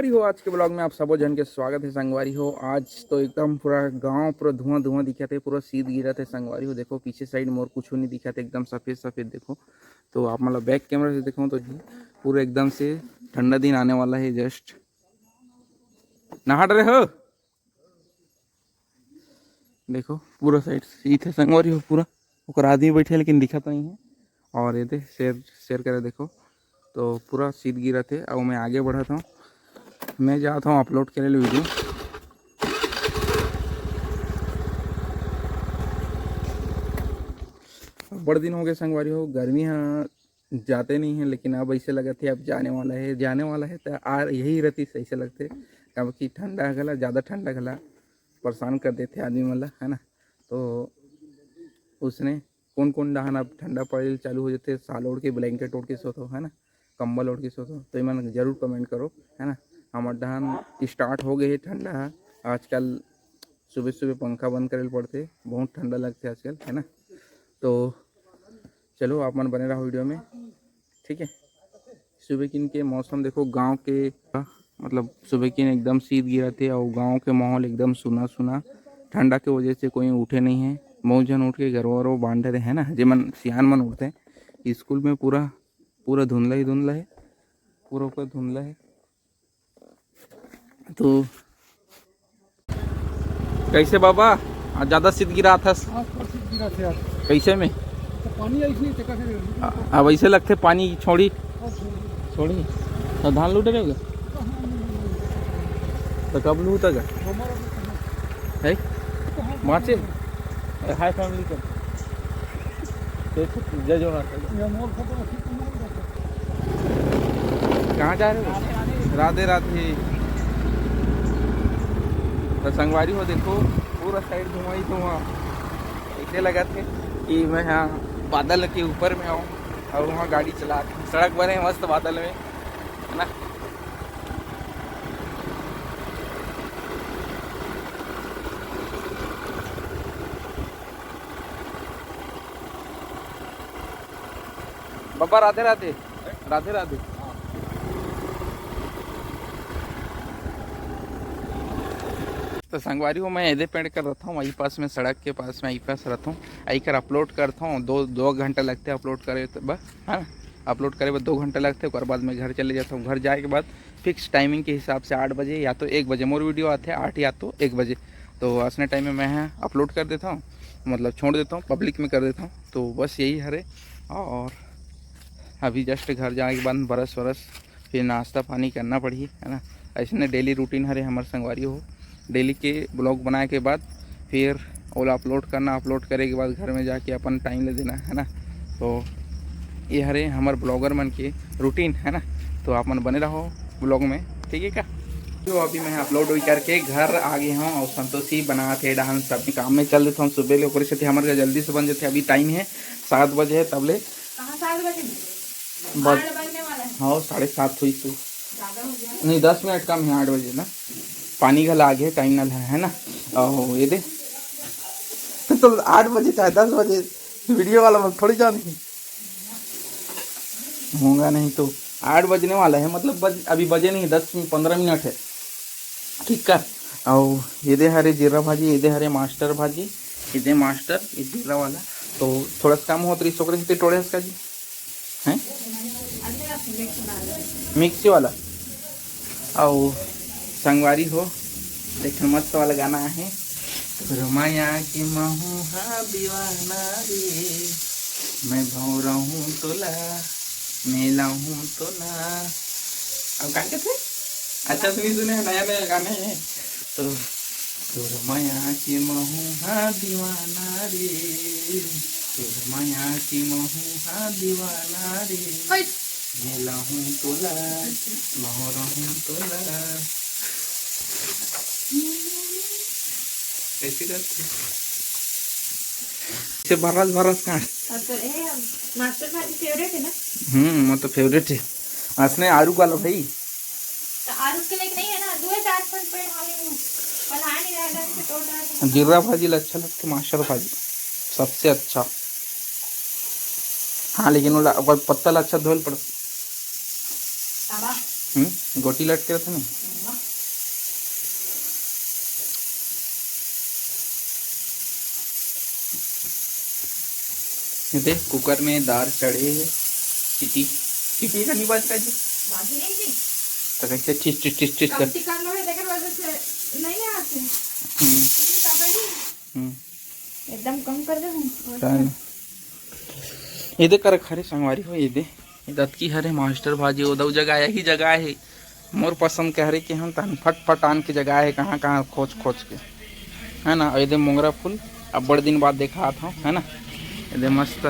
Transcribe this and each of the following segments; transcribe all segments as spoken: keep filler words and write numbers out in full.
संगवारी हो, आज के ब्लॉग में आप सबो झन के स्वागत है। संगवारी हो, आज तो एकदम पूरा गांव पूरा धुआं धुआं दिखत है, पूरा शीत गिरत है। संगवारी हो, देखो पीछे साइड मोर कुछ नहीं दिखत है, एकदम सफेद सफेद। देखो तो आप मतलब बैक कैमरा से देखो तो जी पूरा एकदम से ठंडा दिन आने वाला है। जस्ट नहा डरे हो, देखो पूरा साइड शीत है संगवारी हो, पूरा ओकर आदमी बैठे लेकिन दिखत नहीं है। और ये दे शेर शेर करे देखो, तो पूरा शीत गिरत है। अब मैं आगे बढ़त हूँ, मैं जात हूँ अपलोड करे वीडियो। बड़ दिन हो गए संगवारी हो, गर्मी हाँ जाते नहीं है, लेकिन अब ऐसे लगत है अब जाने वाला है, जाने वाला है तो आ यही रहती ऐसे लगते, काबर कि ठंडा घला, ज़्यादा ठंडा घला परेशान कर देते आदमी मन ला, है ना। तो उसने कौन कौन डहान अब ठंडा पड़े चालू हो जाते, साल ओढ़ के ब्लैंकेट ओढ़ के सोतो, है ना, कंबल ओढ़ के सोतो, तो इमन जरूर कमेंट करो, है ना। हमर डहान स्टार्ट हो गए है ठंडा है, आजकल सुबह सुबह पंखा बंद करे पड़ते, बहुत ठंडा लगते आजकल, है ना। तो चलो आप मन बने रहो वीडियो में, ठीक है। सुबह किन के मौसम देखो गांव के, मतलब सुबह किन एकदम शीत गिरत है और गांव के माहौल एकदम सुना सुना, ठंडा के वजह से कोई उठे नहीं है। बहुत झन उठ के घरों वरों बांध रहे हैं ना, जेमन सियान मन उठते हैं। स्कूल में पूरा पूरा धुंधला ही धुंधला है, पूरा ऊपर धुंधला है। तो कैसे बाबा, आज ज्यादा शीत गिरा था? आज तो शीत गिरा थे आज। कैसे में? तो पानी आई नहीं, तो कैसे? आ, अब ऐसे लगते पानी छोड़ी। और छोड़ी। छोड़ी। तो धान लूटे रहेगा? तो कब लूटेगा? हमारा तो कहाँ? है? कहाँ? माचे? अरे हाय फैमिली कर। जय जोहार। ये मोर फोटो खींच के मार दे। कहाँ जा रहे हो? राधे राधे। तो संगवारी हो देखो, पूरा साइड धुआं ही धुआं। ऐसे लगत है कि मैं हाँ बादल के ऊपर में आऊँ और वहाँ गाड़ी चला, सड़क बने मस्त बादल में, है ना। बाबा राधे राधे। राधे राधे। तो संगवारी हो, मैं एदे पेड़ कर रहता हूँ, वही पास में, सड़क के पास में, यही पास रहता हूँ। यही कर अपलोड करता हूँ, दो दो घंटा लगते हैं अपलोड करे तो बस, है ना। अपलोड करे बस दो घंटा लगते हैं, ओकर बाद मैं घर चले जाता हूँ। घर जाए के बाद फिक्स टाइमिंग के हिसाब से आठ बजे या तो एक बजे मोर वीडियो आते हैं, आठ या तो एक बजे। तो असने टाइम में मैं अपलोड कर देता हूँ, मतलब छोड़ देता हूँ, पब्लिक में कर देता हूँ। तो बस यही हरे। और अभी जस्ट घर जाए के बाद ब्रश व्रश, फिर नाश्ता पानी करना पड़ही, है ना। ऐसे ने डेली रूटीन हरे हमर संगवारी हो। डेली के ब्लॉग बनाए के बाद फिर ओला अपलोड करना, अपलोड करे के बाद घर में जाके अपन टाइम ले देना, है ना। तो ये हरे हमर ब्लॉगर मन के रूटीन, है ना। तो आप मन बने रहो ब्लॉग में, ठीक है का। तो अभी मैं अपलोड भी करके घर आ गए हूँ और संतोषी बना थे डांस अपने काम में चल देता हूँ। सुबह ले ओकरे सेती हमर घर जल्दी से बन जाते, अभी टाइम है सात बजे है, तब ले कहाँ सात बजे? बज- आठ बजने वाला है। हाँ, साढ़े सात हुई तो। ज्यादा हो गया। नहीं, दस मिनट कम है, आठ बजे ना। पानी घला आगे टाइम ना है, है ना। ओहो, ये दे। तो आठ बजे चाहे दस बजे, वीडियो वाला मन थोड़ी जान ही। होगा नहीं तो आठ बजने वाला है, मतलब बज, अभी बजे नहीं, दस पंद्रह मिनट है। ठीक है। और ये दे हरे जीरा भाजी, ये दे हरे मास्टर भाजी, ये दे मास्टर, ये जीरा वाला। तो थोड़ा सा कम होत रही, सोकरे से टोड़े इसका जी। हैं? मिक्सी वाला। आओ संगवारी हो, देख मस्त वाला गाना है। तोर माया के महू हा दीवाना रे, मैं भौरहूँ तोला, मेलाहूँ तोला। अब का कहते? अच्छा सुनी सुने, नया नया गाना है। तो तोर माया के महू हा दीवाना रे, तोर माया के महू हा दीवाना रे। होय। मेलाहूँ तोला, महूँ रहूँ तोला। कैसे करते? इसे भरस भरस काट। अब तो, ए, मास्टर भाजी फेवरेट है ना? हम्म, वो तो फेवरेट है। असने आरू वाला भाई। तो आरू के लेके नहीं है ना, दो चार फल पेड़ हावे में। फल आ नहीं रहा है, तो तोड़ रहा है। जीरा भाजी ला अच्छा लगता है, मास्टर भाजी सबसे अच्छा। हाँ, लेकिन वो ला-, वो पत्ता ला अच्छा धोल पड़। आवा। हम्म, गोटी लटके रहता नहीं। ये देख, कुकर में दार चढ़े हे। सीटी, सीटी का नहीं बजता जी। बाजी नहीं जी। तो कैसे ठिस ठिस ठिस ठिस कम कर? टिकानो है, तेकर वजह से नहीं आते। हम्म। चीनी का बनी? हम्म। एकदम कम कर दे हम। काय ना? ये दे कर खरे संगवारी हो, ये दे। ये दतकी हरे मास्टर भाजी, वो दऊ जगह, यही जगह है। मोर पसंद के हरे के हम तहन फट फट आन के जगह है, कहाँ कहाँ खोज खोज के, है ना। ये दे मोंगरा फूल, अब बड़े दिन बाद देखात हूँ, है ना। ये दे मस्त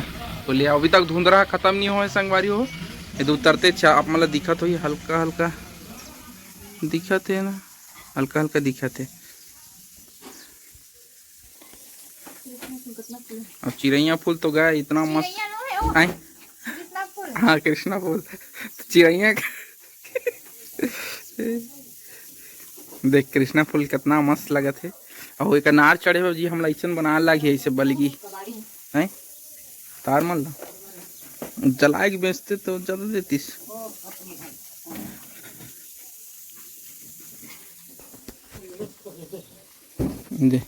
फूलिया, अभी तक धुंधरा खत्म नहीं होए संगवारी हो। ये दे उतरते चा-, आप मतलब दिखत होई हल्का हल्का दिखत है ना, हल्का हल्का दिखत है। अब चिरैया फूल तो गए, इतना मस्त। चिरैया नो है वो। आय? कृष्णा फूल। हाँ, कृष्णा फूल। तो चिरैया का देख, कृष्णा फूल कितना मस्त लगत हे। अउ एक अनार चढ़े हो जी, हमला अइसन बना लागी, ऐसे बलगी। हैं? तार मन ला जलाए के बेचते तो ज्यादा देतीस। दे।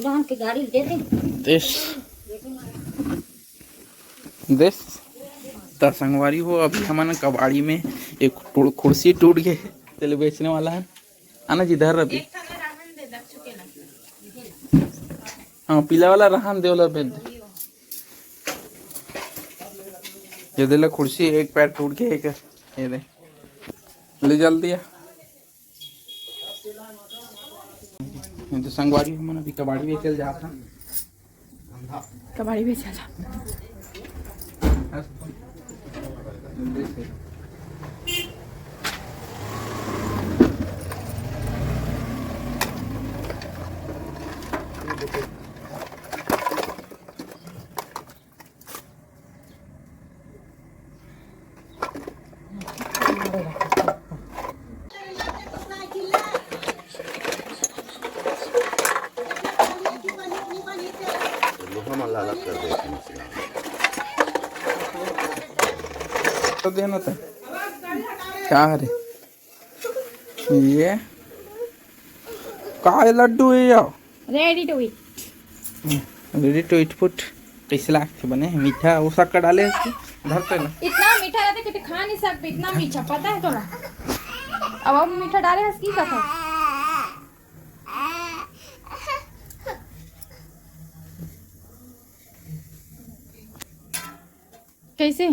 गांव के गाड़ी दे दे। देश। देश। त संगवारी हो, अभी हमन कबाड़ी में एक टूड़-, कुर्सी टूट गए, तेल बेचने वाला है। आना जी, धर अभी। हाँ, पीला वाला रहन दे, वाला बेच दे। ये दे ला कुर्सी, एक पैर टूट के, एक ये दे। ले जल्दी आ। ये तो संगवारी हमन अभी कबाड़ी बेचे ल जात हन। कबाड़ी बेचे ल जात। लोहा मन ला अलग कर दे, ऐसे मसला। तो देना था। का हरे? ये का है लड्डू है या? Ready to eat। Ready to eat food। कैसे लागथे बने? मीठा वो शक्कर डाले हस कि? धर तो ना। इतना मीठा रहता कि तू खा नहीं सकते, इतना मीठा, पता है तोला? अब, अब मीठा डाले हस कि कथा? कैसे?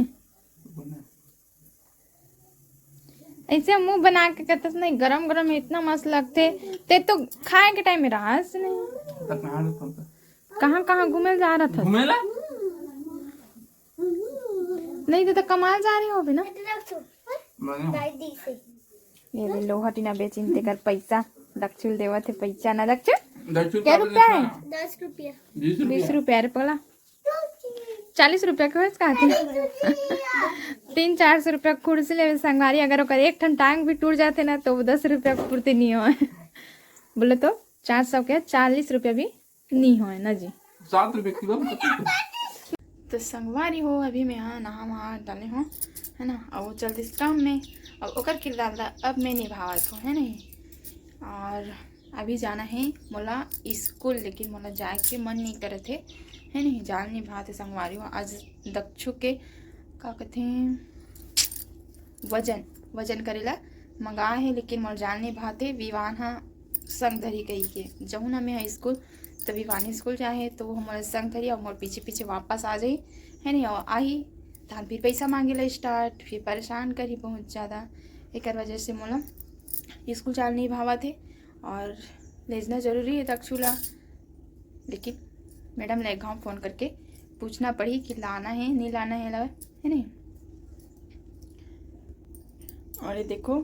ऐसे मुंह बना के कहते नहीं, गरम गरम इतना मस्त लगते। ते तो खाए के टाइम में रहस नहीं। त कहाँ रहत हस? कहाँ कहाँ घूमे जा रहा था? घूमेला? नहीं तो, तो कमाल जा रही हो भी ना। बढ़िया। ये दे लोहा टीना बेचिन तेकर पैसा दक्षुल देवत है, पैसा ना दक्षुल? दक्षुल क्या का रुपया है? पैसा? दस रुपया। बीस बीस रुपया। रुपया रे पगला। चालीस रुपया के होइस का थे? तीन चार सौ रुपया कुर्सी लेवे संगवारी, अगर ओकर एक ठन टांग भी टूट जाते ना तो वो दस रुपया के पूर्ति नहीं होए। बोले तो चार सौ के चालीस रुपया भी नहीं होए ना जी। सात रुपया किलो में कत्ती होए? तो संगवारी हो, अभी मैं हाँ नहा वहा डाले हूँ, है ना, और वो चल दिस काम में, और ओकर किरदार ला अब मैं निभावत हूँ, है नहीं। और अभी जाना है मोला स्कूल, लेकिन मोला जाए के मन नहीं करत हे, है नहीं, जाल नहीं भात है संगवारी हो। आज दक्षु के का कहते हैं, वजन, वजन करेला मंगा है, लेकिन मोर जाल नहीं भात है। विवान हा संग धरी कही के जहू ना मैं हा स्कूल, तो विवान स्कूल जाए है, तो वो मोर संग धरी और मोर पीछे पीछे वापस आ जाही, है नहीं, और आही तहन फिर पैसा मांगे ला स्टार्ट, फिर परेशान करी बहुत ज़्यादा। एकर वजह से मोला स्कूल जाल नहीं भावत है। और लेजना जरूरी है दक्षु ला, लेकिन मैडम ला एक घाव फोन करके पूछना पड़ी कि लाना है, नहीं लाना है ला, है नहीं। और ये देखो,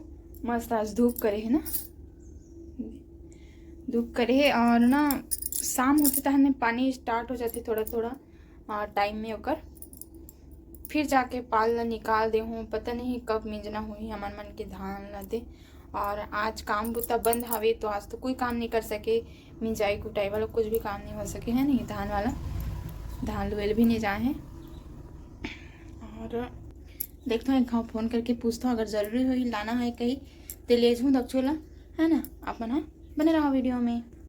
मस्त आज धूप करे है ना, धूप करे है। और ना शाम होते तहन पानी स्टार्ट हो जाते थोड़ा थोड़ा, और टाइम में ओकर फिर जाके पाल ला निकाल दे हूँ। पता नहीं कब मिंजना होही हमन मन के धान ला दे। और आज काम बुता बंद हवे, तो आज तो कोई काम नहीं कर सके, मिंजाई कुटाई वाला कुछ भी काम नहीं हो सके, है नहीं, धान वाला, धान लुएल भी नहीं जाए हैं। और देखता हूँ, एक घाव फोन करके पूछता हूँ, अगर जरूरी होही लाना है कहीं, तो ले जाऊँ दक्षु ला, है ना। आप मन ह बने रहो वीडियो में।